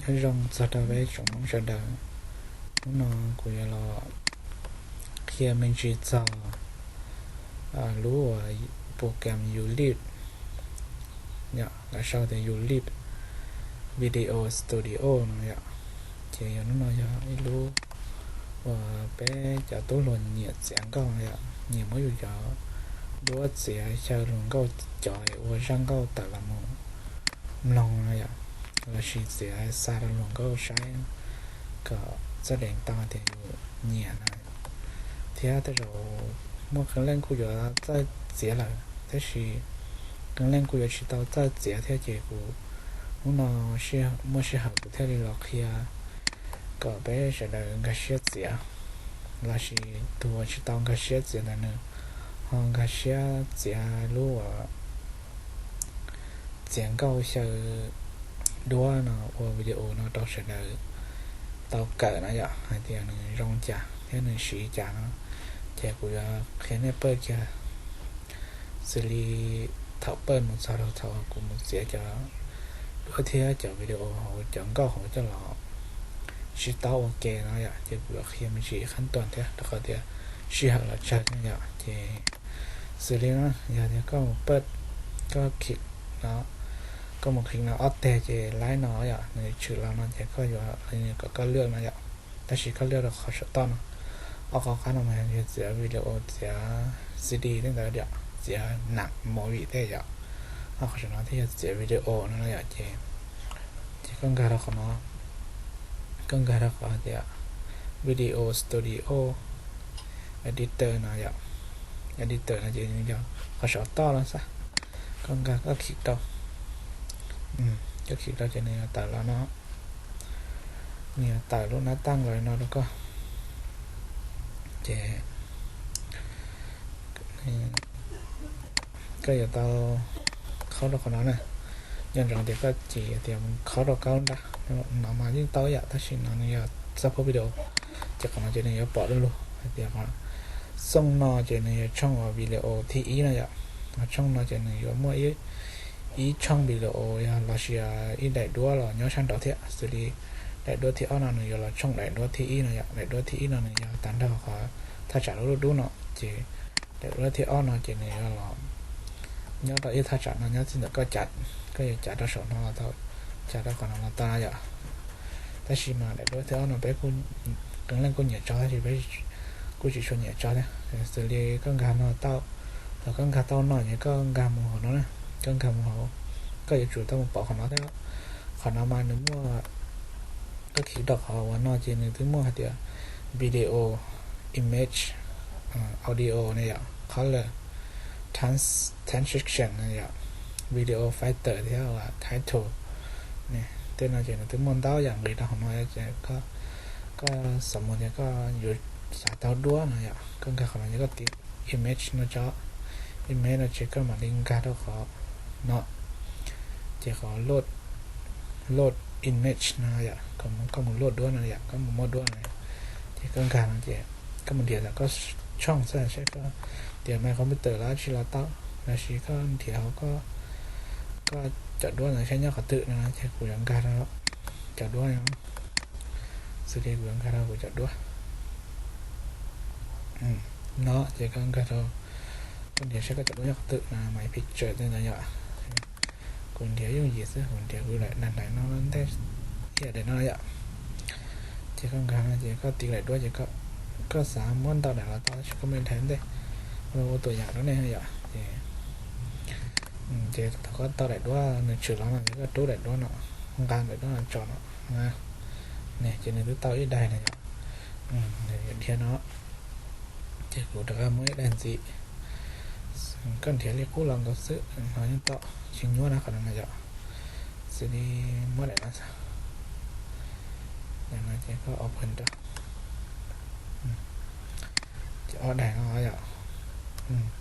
Nyob zoo txog rau peb tsoom Hmoob sawv daws, hnub no kuv yuav los qhia me ntsis txog lub uas program Ulib, lawv sau tias Ulib Video Studio no yom. Ces yog hnub no yog ib lub uas peb cov tub hluas nyiam txiav nkauj no yom, nyiam muab yus cov duab txiav xyaw hluas nkauj, cov ua zaj nkauj tawm los mus mloog no yom, los sis txiav xa rau hluas nkauj saib kom txoj deev tau tias yus nyiam no. Thiab tej zaum muaj qee leej kuj yuav txawj txiav lawm, tab sis qee leej kuj yuav tsis tau txawj txiav thiab, ces kuv hnub no muaj sij hawm kuv thiaj li los qhia kom peb sawv daws nkag siab txiav, los sis tus uas tsis tau nkag siab txiav ntawd nws ho nkag siab txiav lub uas txiav nkauj xyaw duab no ua video no rau sawv daws tau kawm no yom, hais tias nws zoo cas thiab nws siv cas no. Ces kuv yuav qhia nej pawj kiag xws li thaum pawj mus txog rau thaum kuv mus txiav cov duab thiab cov video hauv cov nkauj hauv coj los sib tau ua ke no yom. Ces kuv yuav qhia me ntsis qhab tuas thiab rau qhov tias sij hawm los tsawg yom. Ces xws li no, yog tias koj mus pawj, koj khim no, koj mus khim no ob teg ces laib no yom, nws tshwm los no ces koj yuav kom koj lwaj no yom. Tab sis koj lwaj rau qhov saum toj no, ob qhov qab no mas yog txiav video, txiav C D tej ntawd yom, txiav nam movie tej yom. Ho qhov saum no thiaj yog txiav video no yom. Ces, ces koj nkag rau qhov no, koj nkag rau qhov tias Video Studio Editor no yom. Editor no ces nws yog qhov saum toj no xwb. Koj nkag koj khim rau, koj khim rau ces nws yuav tawm los no, nws yuav tawm lub nab taj los no rau koj. Ces koj yuav tau khaub rau qhov no na. Nco ntsoov tias koj tsis tias mus khaub rau kaub nrab, no mas yeej tau yam, tab sis no nws yog xab phob video. Ces qhov no ces nws yuav pom du lug hais tias qhov xooj no ces nws yog tshooj uas video thib ib no yom. Qhov tshooj no ces nws yuav muaj ib tshooj video yog los sis ib daim duab los nyob sab nraud thiab. Xws li daim duab thib ob no nws yuav los tshooj daim duab thib ib no yom. Daim duab thib ib no nws yog tag nrho qhov thaj tsam lub dub dub no, ces daim duab thib ob no ces nws yuav los nyob rau ib thaj tsam no nyob txij ntawm koj cav, koj yuav cav rau saum no los tau, cav rau qhov no los tau yom. Tab sis mas daim duab thib ob no peb qee leej kuj nyiam tso tab sis peb kuj tsis tshua nyiam tso thiab. Xws li koj nkag no tau, thaum koj nkag tau no ces koj nkag mus hauv no na, koj nkag mus hauv, koj yuav tsum tau mus pom qhov no thiab. Qhov no mas nws muaj, koj khim rau qhov uas no ces nws twb muaj hais tias video, image, audio ne yom, color, transition ne yom, video filter thiab title. Tej no ces nws twb muaj ntau yam nqis rau hauv no ces koj xav mus ces koj yuav xav tau duab no yom, koj nkag qhov no ces koj tiv image no tso, image no ces koj mam li nkag rau qhov no, ces qhov load, load image no yom, koj mus load duab no yom, koj mus muab duab no, ces koj nkag no ces koj mus nrhiav ntawm koj tshooj xwb, saib koj tias me computer los dab tsi los tau, los sis koj nrhiav hauv koj cov duab ntawd saib nyob qhov twg no, ces kuv yuav nkag rau cov duab no, xws li kuv yuav nkag rau kuv cov duab no, ces koj nkag rau, koj nrhiav saib koj cov duab nyob qhov twg no, my picture tej ntawd yom. Kuv nrhiav yooj yim xwb, kuv nrhiav kuv daim, daim no ntej, ib daim no yom. Ces koj nkag no ces koj tiv daim duab ces koj xav muab ntau daim los tau tab sis koj muaj ib daim ntej, ua tus yam rau nej yom. Ces, ces thaum koj tau daim duab nws tshwm los no ces koj rub daim duab no, nqa daim duab no tso no, ces nws twb tau ib daim no yom. Nws dhia no, ces kuv rov qab muab ib daim ntxiv. Koj nrhiav li qub los nkaus xwb no yeej tau, tsis nyuaj na qhov no yom. Xws li muab daim no, daim no ces koj open rau. Ces ob daim no yom.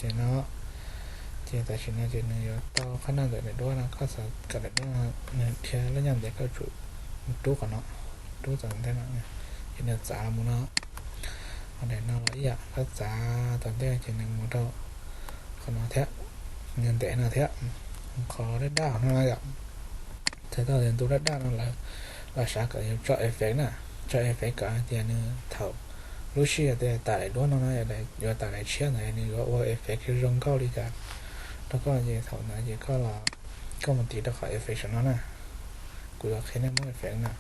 Ces no, ces tam sim no ces nws yuav tau qhab naj ntawm daim duab no, koj xav kom daim duab no nws dhia lub nyaj ntev koj tsum rub qhov no, rub tom ntej no, ces nws txav mus no. Ho daim no los ib yam, koj txav tom ntej ces nws mus rau qhov no thiab, nws ntev no thiab, qhov daj daj no yom. Txhais tau tias ntu daj daj no lawv Los xav kom yus tso effect na, tso effect kom hais tias nws thaum lub sij hawm tias tas daim duab no no, yuav tas daim tshiab ntawd nws yuav ua effect zoo nkauj li cas rau koj ces thaum ntawd ces koj los, koj mus tiv rau qhov effect saum no na. Kuv yuav qhia nej muab effect na.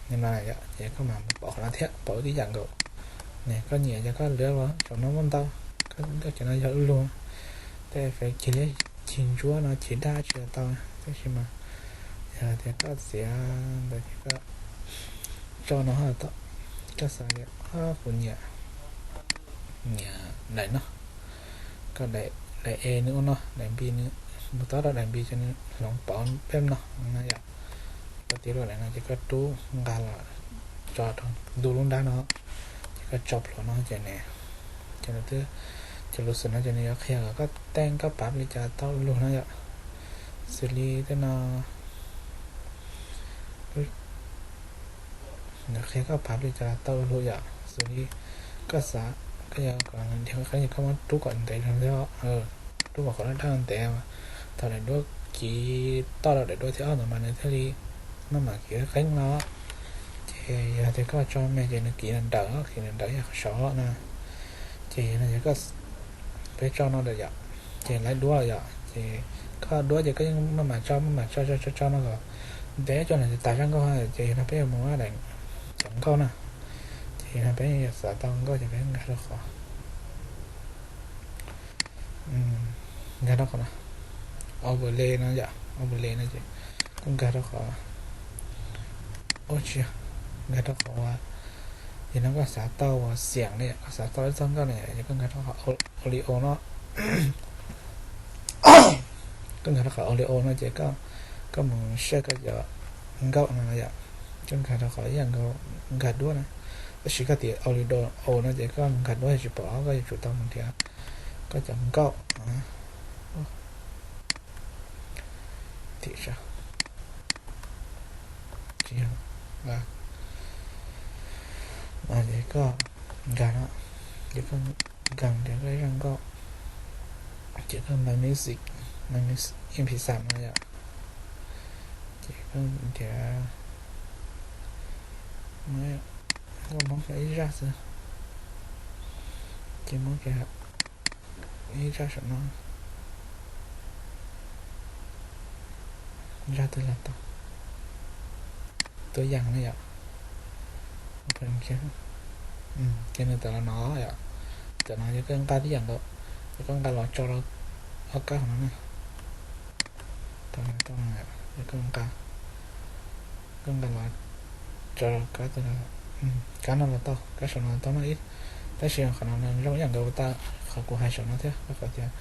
Li no yom, ces koj mam mus pauv qhov no thiab pauv tib yam nkaus. Koj nyiam yog koj lwv los saum no muaj ntau, koj cov no yog lug, tej effect cig liab cig ntsuab no cig daj tsis tau, tab sis mas yog tias koj txiav ntawd ces koj tso no, koj xav tias kuv nyiam, nyiam daim no, koj daim, daim A nws ua no, daim B nws mus tab rau daim B ces nws hloov pauv peb no no yom. Koj tiv rau daim no ces koj rub nqa los tso rau ntu lub nrab no, ces koj tso pluav no ces ne, ces nws twb, ces lus xwm no ces nws yuav qhia kom koj teej koj pav li cas tau lug no yom. Xws li tej no, nws qhia koj pav li cas tau lug yom. Xws li koj xav, koj yog kom nws dhia qab, koj muab rub kom ntev zog thiab, rub kom qhov daj daj ntev, thaum daim duab kiv toj rau daim duab thib ob ntawd mas nws thiaj li maj mam kiv qeeb no. Ces yog tias koj tso me ces nws kiv nrawm, kiv nrawm yog qhov saud na. Ces yog no ces koj, peb tso no lawm yom, ces laib duab yom, ces koj duab ces koj yeej maj mam tso maj mam tso tso tso tso no kom ntev coj los tas zaj nkauj, ces yog no peb yuav mus daim txiav nkauj na. Ces yog no peb yuav xav tau nkauj ces peb nkag rau qhov, nkag rau qhov no, overlay no yom, overlay no ces koj nkag rau qhov, ua tsis, nkag rau qhov, yog no koj xav tau uas xiam li, koj xav tau ib txoj nkauj na, ces koj nkag rau qhov audio no, koj nkag rau qhov audio no ces koj mus saib koj cov nkauj no yom, koj nkag rau qhov ib yam nkaus nkag duab na. Tab sis koj tiv audio no ces koj nkag duab tsis pom, koj yuav tsum tau mus nrhiav koj cov nkauj. Tim tsis yog, ces koj nkag no, ces koj nkag nrhiav koj zaj nkauj, ces koj My Music, My Music M P xam no yom, ces koj nrhiav, koj muab ib zaj xwb, ces muab kiag ib zaj saum no, zaj twg los tau, tuab yam ne yom, ces nws tawm los no yom, tawm no yog koj nqa tib yam nkaus, ces koj nqa los tso rau ob kab hauv no na. Tau no, tau no, ces koj nqa, koj nqa los tso rau kab, kab no los tau, kab saum no los tau no ib, tab sis qhov no nws zoo ib yam nkaus tau qhov kuv hais saum no thiab, koj qhov tias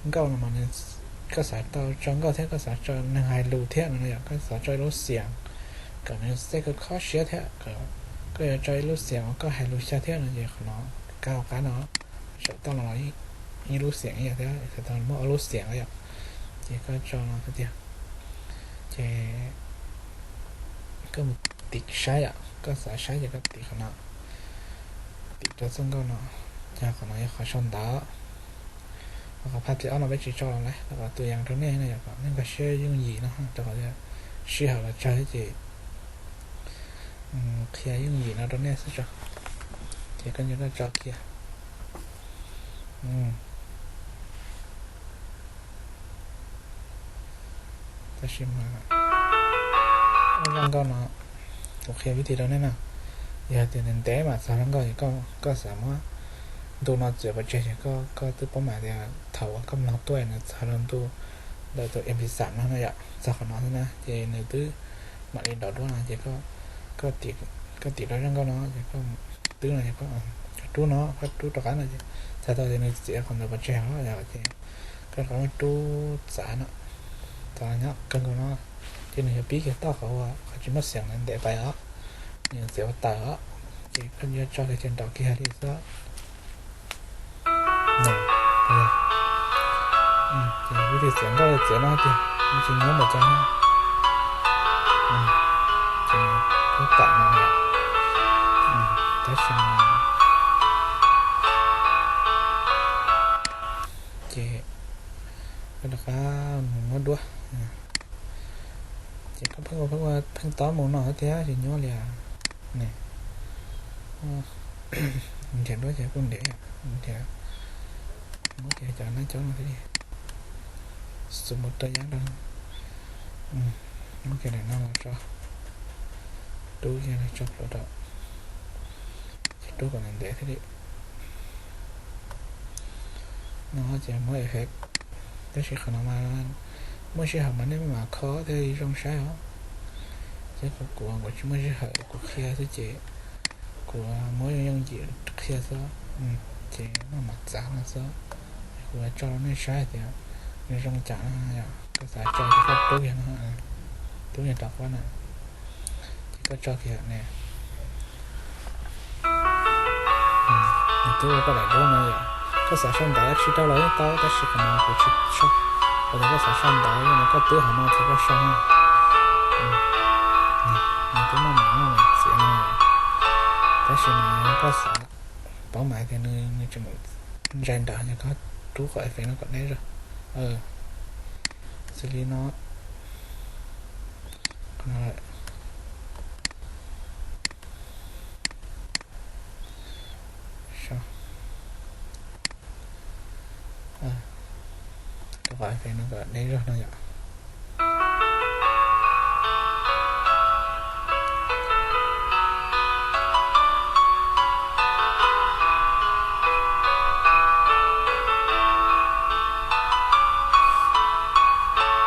nkauj no mas nws, koj xav tau tso nkauj thiab koj xav tso neeg hais lus thiab no yom, koj xav tso ib lub xiam kom nws xej koj khob siab thiab, koj yuav tso ib lub xiam uas koj hais lus xyaw thiab no ces qhov no, kab hauv qab no, saum toj no los ib lub xiam ib yam thiab, thaum muaj ob lub xiam yom, ces koj tso no tiag, ces koj mus tim saib yom, koj xav saib ces koj tim qhov no, tim rau txoj nkauj no, ces qhov no yog qhov sau ntawv. Qhov phaj thib ob no peb tsis tso los lawm, rau qhov tus yees rau nej no yom, kom nej nkag siab yooj yim no, rau qhov sij hawm los tsawg thiab ces qhia yooj yim no rau nej xwb tso. Ces koj nco koj tso kiag. Tab sis mas zaj nkauj no kuv qhia vib thi rau nej na, yog tias ntev ntev mam txog zaj nkauj es koj xav muab ntu no txiav pov tseg ces koj twb paub mas tias thaum uas koj mloog tuaj nws txog rau ntu ntawm tus M P xam no no yom, txog qhov no xwb na ces nws twb mam li nrov duab no ces koj tim rau zaj nkauj no ces koj twb no ces koj rub no, koj rub rov qab no ces txhais tau tias nws txiav qhov ntawd pov tseg os, ces koj rov qab muab rub txav no, txav nyob kawg nkaus no, ces nws yuav pib kiag toj qhov uas qhov tsis muaj xiam ntawd ntev pais os, nws yuav txiav ua tawm os, ces koj yuav tso kiag ces nrov kiag li xwb. Ces vib thi txiav nkauj txiav no tiag, tsis nyob npaum cas, ces kuv tam no, tab sis ces koj rov qab mus muab duab, Ces koj pheej ua pheej ua pheej tob mus no thiab tsis nyuaj li ne. Nrhiav duab ces kuj nrhiav yom, nrhiav, muab kiag cov nab cov no thiab li, xus mus rau yab rau, muab kiag daim no los tso, rub kiag tso plhuav rau, ces rub kom ntev ntev thiab li. No ces muab effect, tab sis qhov no mas muaj sij hawm mas nej mam kho thiaj li zoo saib os. Thiab kuv kuv tsis muaj sij hawm, kuv qhia xwb ces kuv muab yooj yooj yim qhia xwb, ces maj mam txav no xwb. Kuv yuav tso rau nej saib tias nws zoo cas no yom. Koj xav tso ces koj rub kiag no, rub kiag rau qab na, ces koj tso kiag ne. Nws twb ua koj daim duab no yom. Koj xav sau ntawv dab tsi rau los yeej tau tab sis qhov no kuv tsis sau. Qhov tias koj xav sau ntawv no koj twb hauv no ces koj sau na. Nws twb maj mam maj mam txiav no, tab sis mas yog koj xav paub mas tias nws tseem ntsais nrawm yog koj rub qhov effect no kom deb zog. Xws li no, rau qhov effect no kom deb zog no yom.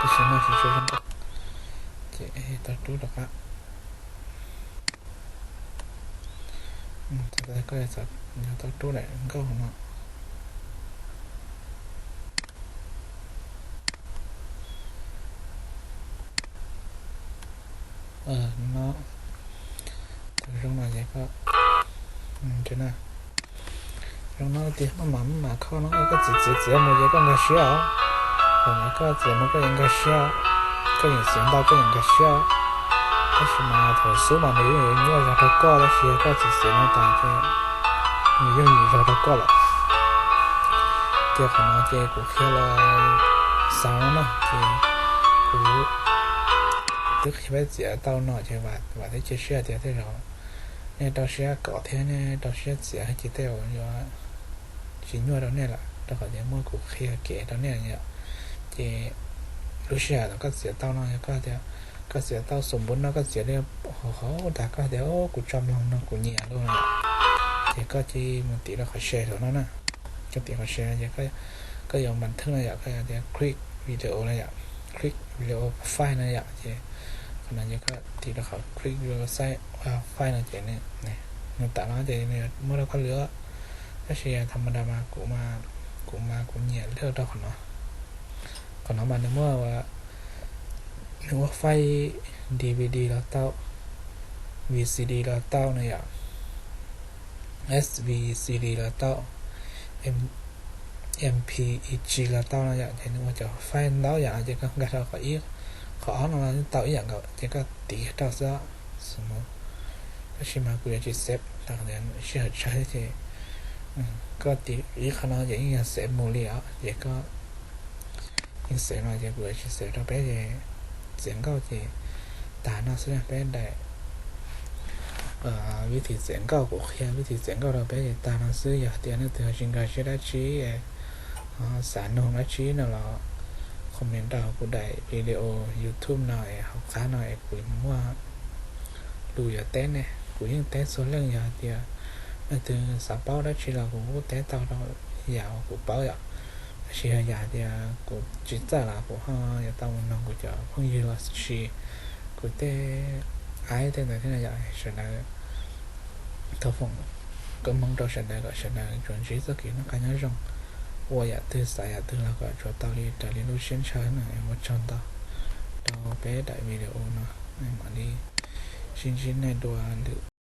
Tab sis no tsis tshua zoo nkauj, ces tau rub rov qab. Thaum koj tau rub daim nkauj no, no, thaum zoo no ces koj, zoo no tias maj mam maj mam kho no, koj txiav txiav txiav mus ces koj nkag siab os. Thaum no koj txiav mus koj yeej nkag siab, koj yeej txiav ntau koj yeej nkag siab. Tab sis mas thaum xub mas nws yeej yuav nyuaj zog rau koj, tab sis yog koj txiav txiav no tas ces nws yooj yim zog rau koj lawm. Ces qhov no ces kuv qhia los xaus no na, ces kuv twb qhia peb txiav tau no ces vam thiab cia siab tias tej zaum nej rau siab kom thiab nej rau siab txiav ces tej zaum yuav tsis nyuaj rau nej lawm, rau qhov tias muab kuv qhia kev rau nej yom. Ces lub sij hawm thaum koj txiav tau no yog koj tias koj txiav tau xus npum no koj txiav li hauv hauv tas koj tias kuv tso mloog no kuv nyiam lawm no, ces koj cia li mus tim rau qhov share no na. Koj tim qhov share ces koj yuav npas thwj no yom, koj yuav tias create video no yom, create video file no yom, ces qhov no ces koj tim rau qhov create video file no ces nws tawm no ces nws muab rau koj lwm. Tab sis thaum ntawd mas kuv, kuv mas kuv nyiam lwm rau qhov no. Qhov no mas nws muaj, nws muaj file D V D los tau, V C D los tau no yom, S V C D los tau, M P E G los tau no yom, ces nws ua cov file ntau yam no ces koj nkag rau qhov ib, qhov ob no los tau ib yam nkaus ces koj tiv rau xwb. Tab sis mas kuv yuav tsis save, sij hawm tsawg ces koj tiv ib qho no ces yeej yog save mus li os, ces koj yeej save no ces kuv yuav tsis save rau peb ces txiav nkauj ces tag no xwb na peb daim vib thim txiav nkauj, kuv qhia vib thim txiav nkauj rau peb ces tag no xwb. Yog tias leej twg ho tsis nkag siab dab tsi, ho xav nug dab tsi no los comment rau kuv daim video YouTube no es hauv qab no es kuv muaj lus yuav teb nej. Kuv yeej teb txhua leej, yog hais tias leej twg xav paub dab tsi los kuv kuj teb tau rau yam uas kuv paub yom. Tab sis yog yam hais tias kuv tsis txawj los kuv ho yuav tau mus noog kuv cov phooj ywg los sis kuv tej aib tej ntawd thiab no yom. Sawv daws thov foom koob hmoov rau sawv daws kom sawv daws tsuas ntsib txoj kev noj qab nyob zoo, ua yam twg xav yam twg los kom tsuas tau li raws li lub siab ntshaw na. Ua tsaug ntau rau peb daim video no, mam li sib ntsib nej dua lwm